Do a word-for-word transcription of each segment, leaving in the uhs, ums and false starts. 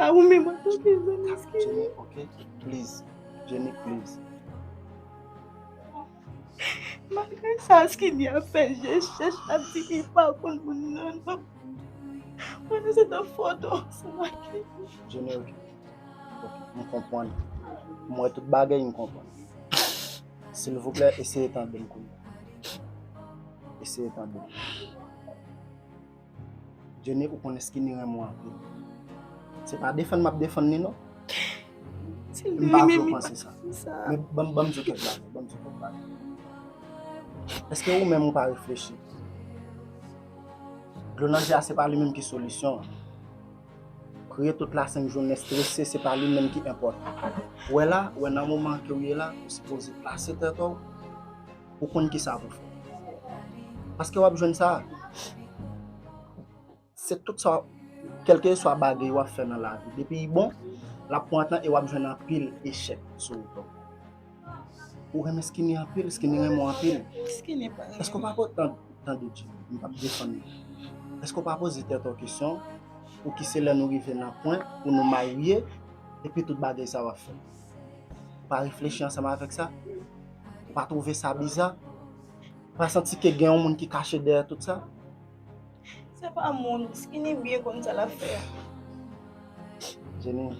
A ou menm antanke zanmi Skinny. Jenny, ok, please. Jenny, please. Malgre sa, Skinny ap fè je chèch, l ap di li pa konn moun nan, non. Mwen, se nan foto, se makiye. Jenny, ok. Ok, m konprann. M wè tout bagay, m konprann. Silvouplè, eseye tande m kounye a. Eseye tande m. Jenny, ou konnen Skinny renmen w anpil. Se pa defann m ap defann li, non. M pa vle w panse sa. Men ban m, ban m di w kèk bagay, ban m di w kèk bagay. Èske ou menm ou pa reflechi? Dlo nan je a, se pa li menm ki solisyon an. Kriye tout la senk jounen, strese, se pa li menm ki enpòtan. Ou wè la, ou wè nan moman ke w ye la, ou sipoze plase tèt ou, ou konn kisa pou fè. Paske w ap jwenn sa, se tout sa, kèlkeswa bagay w ap fè nan lavi, depi li bon, l ap pran tan e w ap jwenn anpil echèk sou wout ou. Ou renmen Skinny anpil, Skinny renmen w anpil. Skinny pa renmen. Èske w pa po-, tan-, tande, Jimmy, m p ap defann li. Èske w pa poze tèt ou kesyon pou ki se lè nou rive nan pwen pou nou marye, epi tout bagay sa w ap fè? Ou pa reflechi ansanm avèk sa? Ou pa twouve sa biza? Ou pa santi ke gen yon moun ki kache dèyè tout sa? Se pa moun, Skinny byen konn sa l ap fè a. Jenny,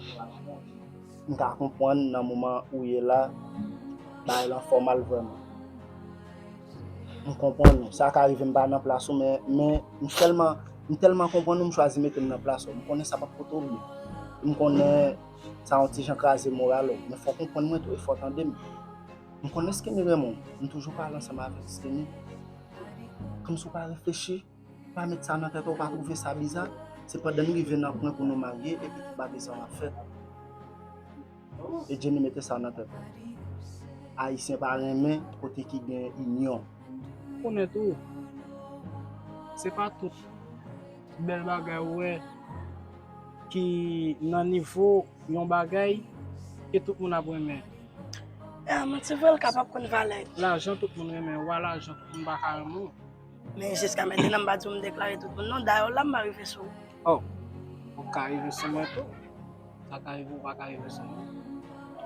m ka konprann nan moman ou ye la, bagay lan fè w mal vrèman. M konprann ou. Sa ka rive m pa nan plas ou, men, men m tèlman, m tèlman konprann ou, m chwazi mete m nan plas ou. M konnen sa p ap pote w byen. M konnen sa yon ti jan kraze moral ou, men fò w konprann mwen tou e fò w tande m. M konnen Skinny renmen w. M toujou pale ansanm avèk Skinny. Kòmsi w pa reflechi, pa met sa nan tèt ou, w pa twouve sa biza? Se pandan n rive nan pwen pou nou marye, epi tout bagay sa w ap fè. E Jenny, mete sa nan tèt ou. Ayisyen pa renmen kote ki gen inyon. Konnen tou, se pa tout bèl bagay ou wè ki nan nivo yon bagay ke tout moun ap renmen. Ah, men se vre, l kapab konn valè. Lajan tout moun renmen, wa lajan tout moun pa ka renmen w. Men jiska mentnan, m pa di w m deklare tout moun, non. Dayè, la, m pa rive sou ou. Oh, ou ka rive sou mwen tou. Sa ka rive, ou pa ka rive sou mwen.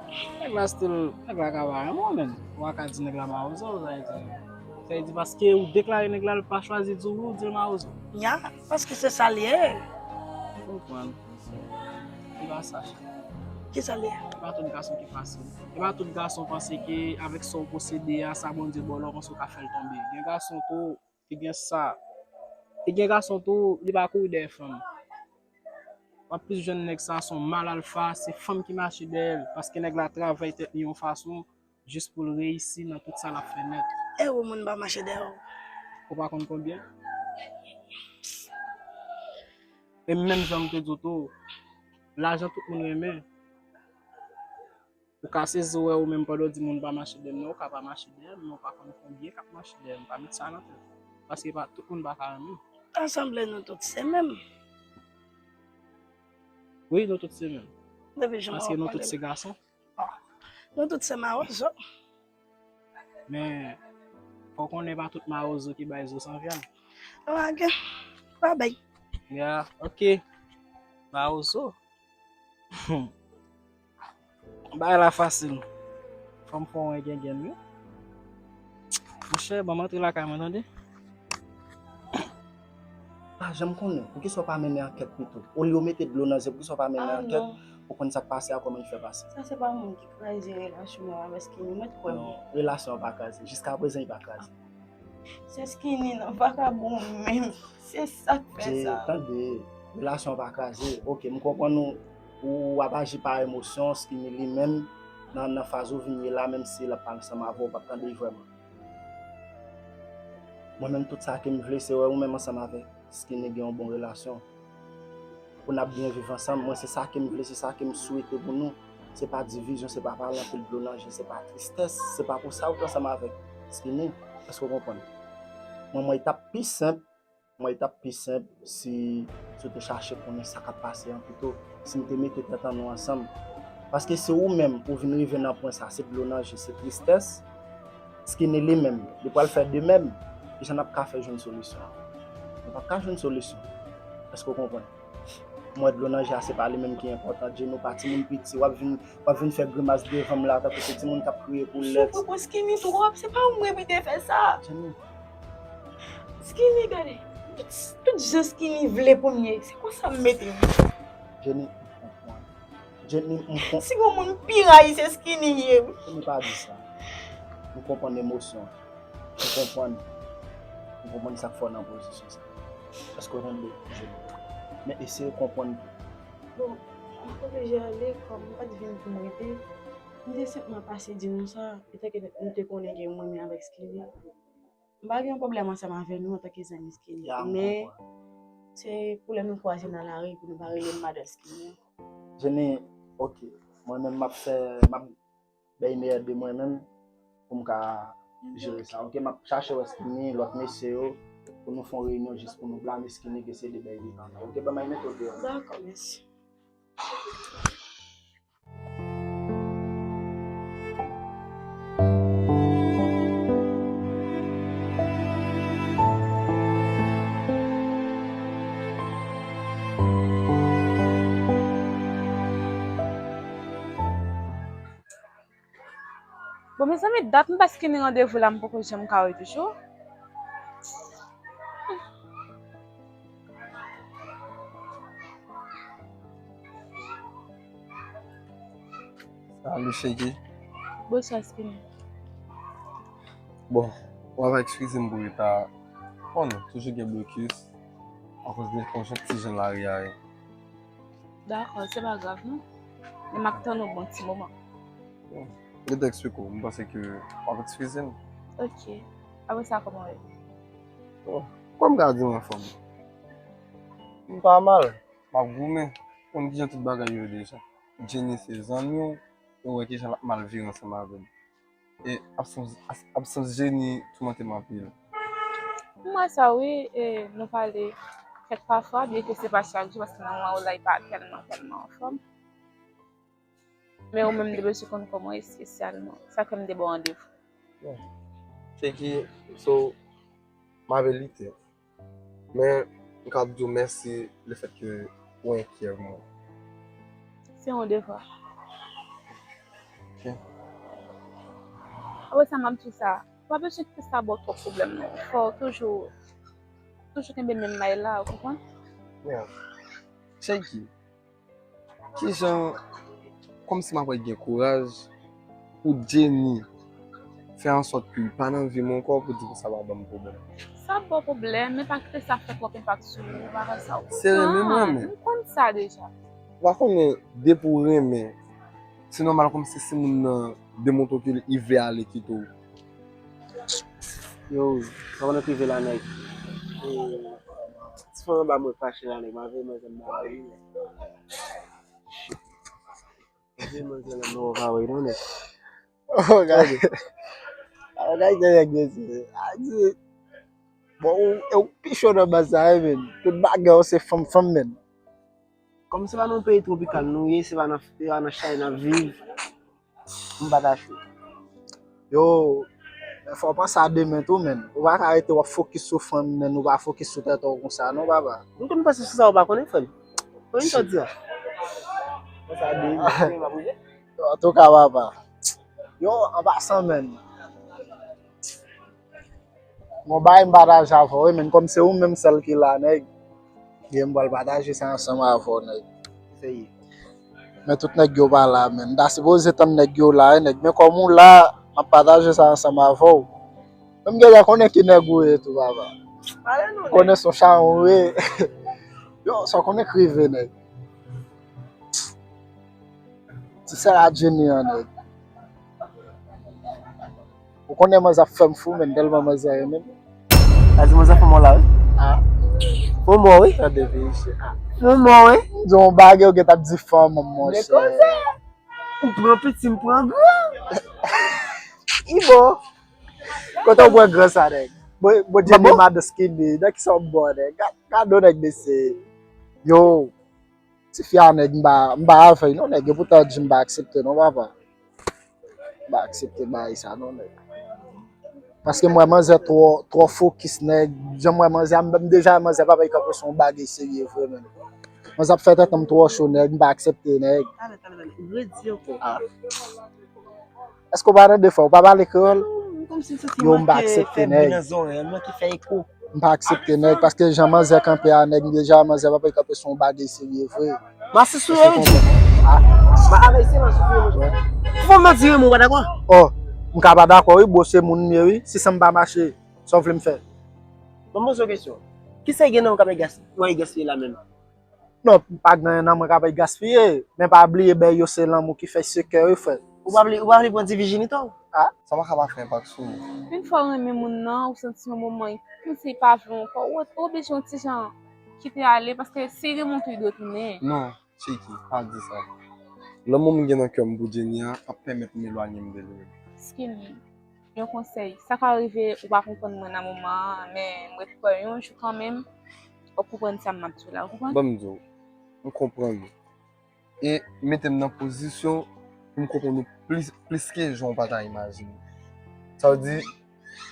Nèg la still, nèg la ka pa renmen w, men. Ou pa ka di nèg la mawozo, sa vle di. Sa vle di paske ou deklare nèg la, l pa chwazi di w wi, ou di l mawozo. Ya, paske se sa l ye. M konprann. Se pa sa, cheri. Kisa l ye? E pa tout gason ki fasil. E pa tout gason panse ke avèk sa w posede a, sa Bondye ba w la, w panse w ka fè l tonbe. Gen gason tou ki gen sa. E gen gason tou, li pa kouri dèyè fanm. W ap plis jwenn nèg sa, se yon mal alfa, se fanm ki mache dèyè l, paske nèg la travay tèt li yon fason, jis pou l reyisi nan tout sa l ap fè nèt. E ou moun pa mache dèyè w? Ou pa konn konbyen? E menm jan m te di w tou, lajan tout moun renmen. Ou ka sezi w wè ou menm pandan w di moun pa mache dèyè m nan, ou ka pa mache dèyè m, men ou pa konn konbyen k ap mache dèyè m. Pa met sa nan tèt ou. Paske pa, tout moun pa ka renmen w. Ta sanble nou tout se menm. Wi, nou tout se menm. Depi jan w ap pale. Paske nou tout se gason. Ah. Nou tout se mawozo. Men, fò w konnen pa tout mawozo ki bay zo san vyann. Ok. Bye bye. Ya, ok. Mawozo. Bagay la fasil. Fò m fè yon gengèn wi. Monchè, ban m antre lakay mwen, tande. Pa janm konnen. Poukisa w pa mennen ankèt pito? Olye w mete dlo nan je, poukisa w pa mennen ankèt pou konn sa k pase a, kòman l fè pase? Sa se pa moun ki kraze relasyon mwen avèk Skinny, mwen t kwè. Non, relasyon an pa kraze. Jiska prezan, li pa kraze. Se Skinny nan vakabon menm. Se sa k fè sa. Tande, relasyon an pa kraze. Ok, m konprann ou, ou ap aji pa emosyon, Skinny li menm, nan, nan faz ou vin ye la, menm si l ap pale ansanm avè w, ou p ap tande l vrèman. Mwen menm, tout sa ke m vle, se wè ou menm ansanm avèk Skinny gen yon bon relasyon. Pou n ap byen viv ansanm, mwen se sa ke m vle, se sa ke m swete pou nou. Se pa divizyon, se pa pale anpil dlo nan je, se pa tristès, se pa pou sa ou te ansanm avèk Skinny. Èske w konprann? Mwen, mwen, etap pi senp, mwen, etap pi senp, si, si w te chache konnen sa k ap pase an pito, si n te mete tèt an nou ansanm. Paske se ou menm, ou vin rive nan pwen sa, se dlo nan je, se tristès, Skinny li menm, li pral fè de menm. Kijan n ap ka fè jwenn solisyon an? Nou p ap ka jwenn solisyon. Èske w konprann? M wè dlo nan je a, se pa li menm ki enpòtan. Jenny, ou pa timoun piti, w ap vin, w ap vin fè grimas devan m la, tankou se timoun k ap kriye pou lèt. Ou pran Skinny twòp, se pa ou mwen ki te fè sa. Jenny. Skinny, gade, tout, tout jan Skinny vle pou m ye, se konsa m mete m. Jenny, m konprann. Jenny, m kon- Si gon moun pi rayi, se Skinny ye. Jenny, pa di sa. M konprann emosyon. M konprann. M konprann sa k fè w nan pozisyon sa. Èske w tande, Jenny? Men eseye konprann tou. Bon, m oblije ale, kòm m pa t vin pou m rete, m te senpman pase di nou sa, etanke nou te konnen ke m renmen avèk Skinny. M pa gen pwoblèm ansanm avè nou antanke zanmi Skinny. Ya, m men konprann. Se pou lè nou kwaze nan lari pou nou pa rele m madan Skinny. Jenny, oke. Mwen menm m ap fè, m ap bay meyè de mwen menm pou m ka jere sa. Oke, m ap chache wè Skinny, lòt mesye yo, pou nou fè yon reyinyon jis pou nou blame Skinny ke se de bèy li nan. Oke, ban m al mete w deyò. Dakò, mèsi. Bon, mezanmi, dat m ba Skinny randevou la, m poko janm ka wè toujou. Salut, Shaky. Bonswa, Skinny. Bon, w ap eskize m pou reta. Bon, toujou gen blokis akoz de konjekti jan lari a ye. Dakò, se pa grav non. Men m ap tann ou bon ti moman. Bon, m te eksplike w, m panse ke w ap eskize m. Ok. Apre sa, kòman w ye? Bon, kòm m ka di w anfòm. M pa mal, m ap goumen. Ou konn kijan tout bagay yo ye deja. Jenny se zanmi w, ou wè kijan l ap mal vire ansanm avè m. E absans, as- absans Jenny toumante m anpil. M wè sa wi, e nou pale kèk pafwa, byenke se pa chak jou, paske nan moman w la, li pa tèlman, tèlman anfòm. Men ou menm, m te bezwen konn kòman w espesyalman. Sa fè m te ba w randevou. Bon. Shaky, so, m ap lite. Men, m ka di w mèsi lefètke ou enkyè pou mwen. Se yon devwa. Ok. Apre sa, m ap di w sa, ou pa bezwen kite sa ba w twòp pwoblèm, non. Fò w toujou, toujou kenbe menm may la, ou konprann? Yeah. Shaky, kijan, kòmsi m ap gen kouraj pou Jenny fè ansòt ke li pa nan vi m ankò pou di konsa l pa ban m pwoblèm? Sa ap ba w pwoblèm, men pa kite sa fè twòp enpak sou ou, ou pa wè sa, ou konprann. Se renmen m renmen. M konn sa deja. Ou pa konnen, depi w renmen, se nòmal kòmsi si moun nan demontre w ke li vle ale kite w. Yo, sa konnen k rive la, nèg. Ti fanm anba mwen fache la, nèg. M ap voye manzè m ba li. Shit. M ap voye manzè la, m pa wè non, nèg. Oh, gade. Oh, gade nèg, mesye. A di, bon, ou, ou pi cho nan baz sa, wi, men. Tout bagay ou se fanm, fanm, men. Kòm se pa nan yon peyi twopikal nou ye, se pa nan, se pa nan chay n ap viv, m pa ta cho. Yo, fò w panse a demen tou, men. Ou pa ka rete w ap fokis sou fanm, men ou pa fokis sou tèt ou konsa, non, papa. M konn panse sou sa, ou pa konnen, frè m. Konn sa w di a. Konsa demen, m ap rive. Antouka, papa. Yo, an pasan, men. Bon, bagay m pataje avè w, wi, men kòm se ou menm sèl ki la, nèg, gen m pral pataje sa ansanm avè w, nèg. Seye. Men tout nèg yo pa la, men. M ta sipoze tann nèg yo la, wi, nèg. Men kòm ou la, m ap pataje sa ansanm avè w. Men m gentan konnen ki nèg ou ye tou, papa. Pale nou, nèg. Konnen se yon chawony ou ye. Yo, sa w konnen k rive, nèg. Ti sè a Jenny an, nèg. Ou konnen manzè ap fè m fou, men tèlman manzè renmen m. Sa di manzè fè mò la, wi. Ah. Fè mò, wi. Tande veye che. Ah. Fè mò, wi. M di yon bagay, ou gentan ap di fè m, monchè. Ou pran piti, m pran gran. I bon. Kote w pran gran sa, nèg? Bon, bon, Jenny, madan Skinny, nan kisa w bon, nèg? Ga-, gade yon nèg, mesye. Yo. Tifi a nèg, m pa, m pa avè l non, nèg, e poutan di m pa aksepte non, papa. M pa aksepte bagay sa non, nèg. Paske m wè manzè twò, twò fokis, nèg. Jan m wè manzè a, m, m deja wè manzè pa bay kanpe sou yon bagay serye vre, men. Manzè ap fè tèt an m twò cho, nèg, m pa aksepte, nèg. Talè, talè, talè. Redi ankò. Ah. Èske w pa tande fò? Ou pa pale kreyòl? Non, kòmsi m santi yo, m pa manke aksepte, fè bri nèg. Nan zòrèy, m manke fè eko. M pa aksepte, nèg, paske jan manzè kanpe a, nèg, m deja wè manzè pa pral kanpe sou yon bagay serye vre. Mache sou yo, wi. Ah. Ma avè se mache sou yo. Fò m di wi, mwen pa dakò. Oh, m ka pa dakò, wi, bro, se moun m ye, wi. Si san m pa mache, sa w vle m fè? Bon, mwen poze yon kesyon. Kisa ki gen nan ou k ap gas-, w ap gaspiye la menm? Non, pa gen anyen nan mwen k ap gaspiye, men pa bliye bèy yo se lanmou ki fè se kè wi frè. Ou pa vle, ou pa vle pran ti vijinite w? Ah. Sa pa ka pa fè enpak sou ou. Yon fwa w renmen moun nan, ou santi yon moman kòmsi li pa vle w ankò, ou, ou oblije yon ti jan kite ale, paske si li renmen w tou, li dwe tounen. Non, Chiki, pa di sa. Lanmou m gen nan kè m pou Jenny a ap pèmèt m elwanye m de li menm. Skinny. Yon konsèy, sa ka rive ou pa konprann mwen nan moman an, men mwen kwè yon jou kanmenm, w ap konprann sa m ap di w la, ou konprann? Ban m di w, m konprann ou. E mete m nan pozisyon pou m konprann ou plis, plis ke jan w pa ta imajine. Sa vle di,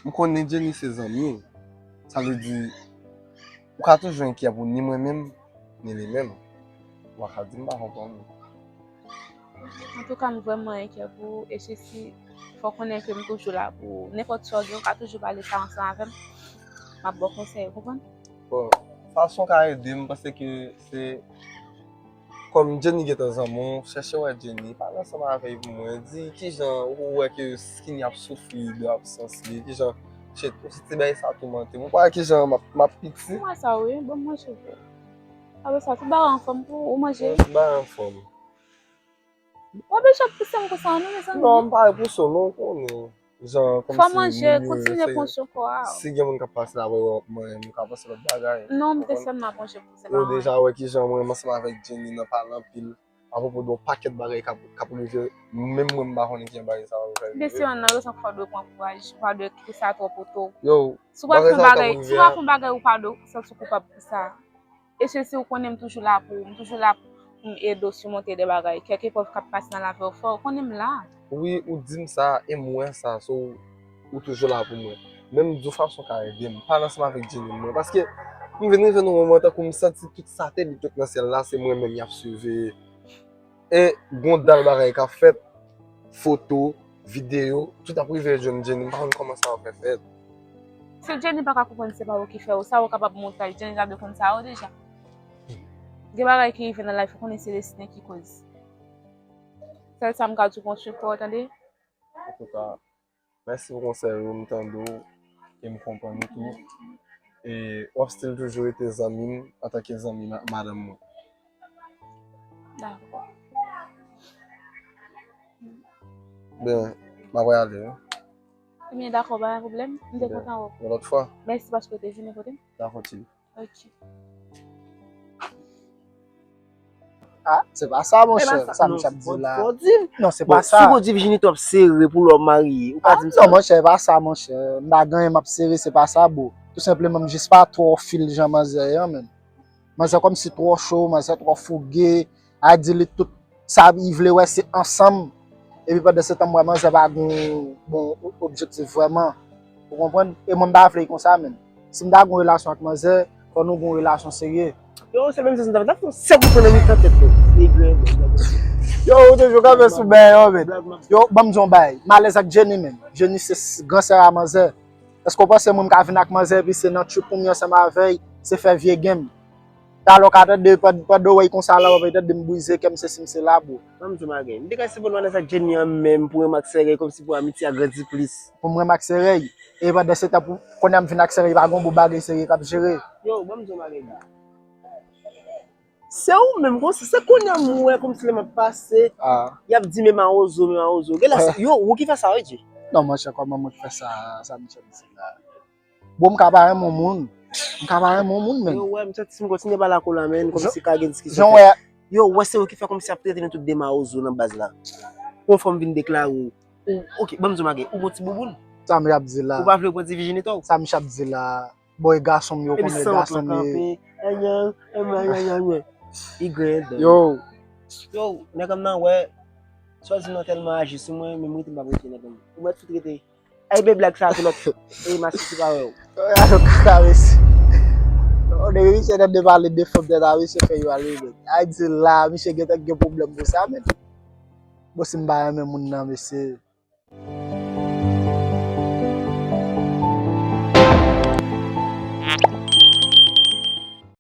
m konnen Jenny se zanmi w. Sa vle di, ou ka toujou enkyè pou ni mwen menm, ni li menm. Ou pa ka di m pa konprann ou. Antouka, m vrèman enkyè pou ou, e Jesi, fò w konnen ke m toujou la pou ou. Nenpòt sa w gen, ou ka toujou pale sa ansanm avè m. M ap ba w konsèy, ou konprann? Bon, fason w ka ede m, m panse ke se kòm Jenny gentan zanmi w, chèche wè Jenny, pale ansanm avè l pou mwen, di kijan ou wè ke Skinny ap soufri de absans li, kijan, shit, ou santi bagay sa toumante m, ou pa wè kijan m ap, m ap piti? Ou wè sa wi, ban m manje vre. Apre sa, tout bagay anfòm pou ou manje? Tout bagay anfòm. W ap bezwen ap pouse m konsa, non, mezanmi. Non, m pa repouse w, non, w konnen. Jan, kòmsi fò manje, moun yo, kontinye pran swen kò a. Si gen moun k ap pase la, w ap manyen, m ka panse lòt bagay. Non, m te sèlman ap manje pou se pa anyen. Ou deja wè kijan mwen, m ansanm avèk Jenny nan pale anpil apwopo de yon pakèt bagay k ap, k ap rive, menm mwen, m pa konnen kijan bagay sa yo fè rive. Men se youn nan rezon k fè w dwe pran kouraj, ou pa dwe kite sa twò poto. Yo, si w pral fè yon bagay, si w pral fè yon bagay, ou pa dwe santi w koupab pou sa. E Jesi, ou konnen m toujou la pou ou, m toujou la pou m ede w simonte de bagay. Kèlkeprèv k ap pase nan lavi w, fò w konnen m la. Wi, ou di m sa, e m wè sa, so, ou toujou la pou mwen. Men m di w fason w ka ede m, pale ansanm avèk Jenny mwen, paske m vin rive nan yon moman tankou m santi tout satelit yo k nan syèl la, se mwen menm y ap siveye. E gon dal bagay k ap fèt, foto, videyo, tout ap rive jwenn Jenny, m pa konn kòman sa ap fè fèt. Si Jenny pa ka konprann se pa ou ki fè yo, sa ou kapab montre l, Jenny ta dwe konn sa yo deja. Gen bagay ki rive nan life, ou konnen se desten ki koz. Sèl sa m ka di w, pran swen kò w, tande? Antouka, mèsi pou konsèy ou, m tande w e m konprann ou tou. E w ap still toujou rete zanmi m antanke zanmi ma-, madanm mwen. Dakò. Ben, m ap ale, wi. Ebyen, dakò, pa gen pwoblèm. M te kontan wè w. Yon lòt fwa. Mèsi paske w te vini kote m. Dakò, cheri. Ok. Ah, se pa sa, monchè, sa misye ap di la. Non, se pa sa. Si w di vijinite w ap sere pou lè w marye, ou pa di m sa. Non, monchè, se pa sa, monchè. M pa gen anyen m ap sere, se pa sa, bro. Tou senpleman, m jis pa twò fil jan manzè ye an, menm. Manzè kòmsi twò cho, manzè twò fouge, a di li tout sa li vle wè se ansanm. Epi pandan se tan m wè manzè pa gen bon o-, objektif vrèman. Ou konprann? E mwen m pa vle l konsa menm. Si m ta gen yon relasyon ak manzè, fò nou gen yon relasyon serye. Yo, se menm sa m ta fè, m ta fè yon sèk ou pran nan mitan tèt nou. Yo, ou toujou kanpe sou bèy yo, men. Yo, ban m di yon bagay. M alèz ak Jenny menm. Jenny se s-, gran sè a manzè. Èske w panse mwen m ka vin ak manzè epi se nan trip pou m ye ansanm avè l, se fè vye game? Talè w ka tande, pand-, pandan w wè l konsa la, w ap tande m brize kè m, sesi m sela, bro. Ban m di w bagay. M te ka sipoze ann alèz ak Jenny an menm pou renmen ak sere, kòmsi pou amitye a grandi plis. Pou m renmen ak sere, e pandan se tan pou, kounye a m vin ak sere, pa gen yon bon bagay sere k ap jere. Yo, ban m di w bagay, bro. Se ou menm konsa, se kounye a m wè kòmsi lè m ap pase, y ap di men mawozo, men mawozo. Genlè se yo, ou ki fè sa, wi, Dje. Non, monchè, kòman mwen k fè sa, sa misye ap di la? Bon, m ka pa renmen yon moun. M ka pa renmen yon moun, menm. Yo, wè, m santi si m kontinye pale ak ou la, menm, kòmsi ka gen diskisyon. Jan wè. Yo, wè, se ou ki fè kòmsi ap trete nou tout de mawozo nan baz la. Yon fò m vin deklare w. Ou, ok, ban m di w bagay, ou gon ti bouboun. Sa m ap di la. Ou pa vle pran ti vijinite w. Sa m ap di la. Bon, e gason m yo konnen gason m ye. Epi san w kanpe. Yo. Yo, nèg an nan wè. Swazi nan tèlman aji sou mwen, men m rete m p ap rete nèg an. Ou mèt fout rete. Ay, be blag sa tou lòt. E masi ki pa wè w. Alò, karesi. Depi misye tande pale de fanm tèt a misye fè yo ale men. A di la, misye gentan gen pwoblèm pou sa men. Bon, si m pa renmen moun nan, mesye.